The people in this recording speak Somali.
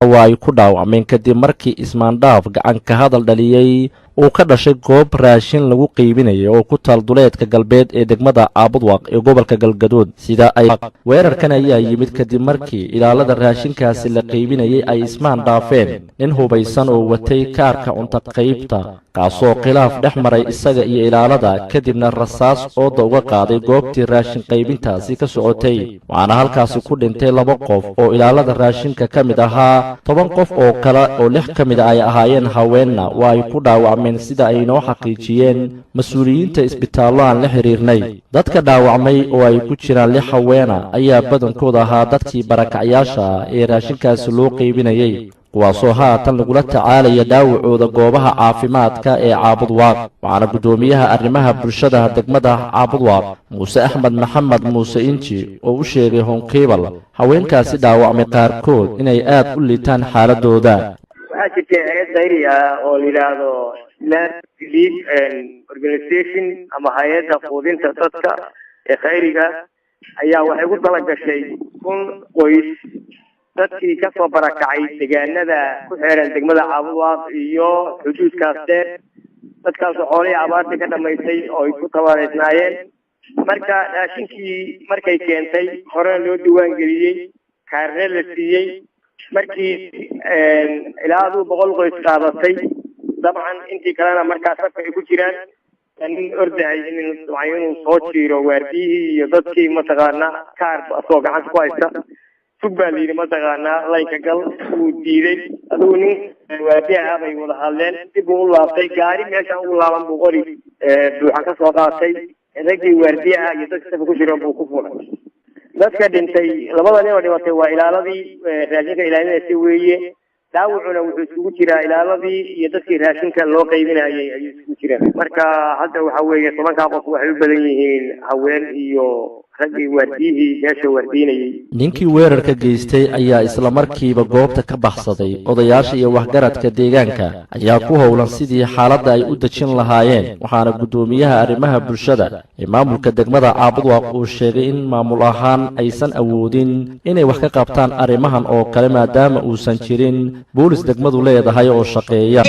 Waa ay ku dhaawacmeen kadib markii ismaandhaaf gacanka hadal dhaliyey uu ka dhashay goob raashin lagu qiibinayay oo ku taal duleedka galbeed ee degmada Caabudwaaq ee gobolka Galgaduud. Sida ay weerarkan ayaa yimid kadib markii ilaalada raashinkaasi la qiibinayay ay ismaan dhaafeen nin hubaysan oo watay kaarka cunto qaybta, kaasoo khilaaf dhex maray isaga iyo ilaalada, kadibna rasaas ooda uga qaaday goobtii raashin qaybintaasi ka socotay. Waxaana halkaasi ku dhintay laba qof oo ilaalada raashinka ka mid ahaa. 10 qof oo kale oo lix ka mid a ay ahaayeen haweenna waa ay ku dhaawacmeen, sida ay inoo xaqiijiyeen mas-uuliyiinta isbitaallo aan la xiriirnay. Dadka dhaawacmay oo ay ku jiraan lix haweena ayaa badankooda ahaa dadkii barakacyaasha ah ee raashinkaasi loo qaybinayey, kuwaasoo haatan lagula tacaalaya dhaawacooda goobaha caafimaadka ee Caabudwaaq. Waxaana guddoomiyaha arrimaha bulshada degmada Caabudwaaq, Muuse Axmed Maxamed Muuse Inji, oo u sheegay Horn Cable haweenkaasi dhaawacmay qaarkood inay aad u liitaan xaaladooda. Waxaa jirta hay'ad khayri ah oo la yidhaahdo Islamic Relief Organization ama hay'adda quudinta dadka ee khayriga ayaa waxay ku talagashay 1000 qoys, dadkii kasoo barakacay deegaanada ku xeeran degmada Caabudwaaq iyo xuduudkaas dheer, dadkaasoo xoolihii abaartii ka dhamaysay oo ay ku tabareysnaayeen. Marka raashinkii markay keentay, horena loo diiwaan geliyey, kaarne la siiyey, markii ilaa aduu 100 qoys qaadatay, dabcan intii kalena markaa safka ay ku jiraan, nin ordahay inuu soo jiiro waardiyihii iyo dadkii, mataqaanaa, kaar asoo gacanta ku haysta. "Sug," baa la yidhi, mataqaanaa, "laynka gal." Wuu diiday. Adigu nin waardiyaha bay wada hadleen, dib buu u laabtay. Gaari meeshaan ugu laaban buu qori buuxa ka soo qaatay. Raggii waardiyaha iyo dadka safka ku jira buu ku furay. Dadka dhintay, labada nin oo dhimatay, waa ilaaladii raashinka ilaalinaysa weeye. Dhaawacuna wuxuu isugu jiraa ilaaladii iyo dadkii raashinka loo qaybinayay ayuu isugu jiraa. Marka hadda waxa weeye 10-kaa qof waxay u badan yihiin haween iyo raggii waardiyihii meesha waardiinayay. Ninkii weerarka geystay ayaa isla markiiba goobta ka baxsaday. Odayaasha iyo waxgaradka deegaanka ayaa ku howlan sidii xaaladda ay u dejin lahaayeen. Waxaana guddoomiyaha arrimaha bulshada ee maamulka degmada Caabudwaaq uu sheegay in maamul ahaan aysan awoodin inay wax ka qabtaan arrimahan oo kale, maadaama uusan jirin boolis degmadu leedahay oo shaqeeya.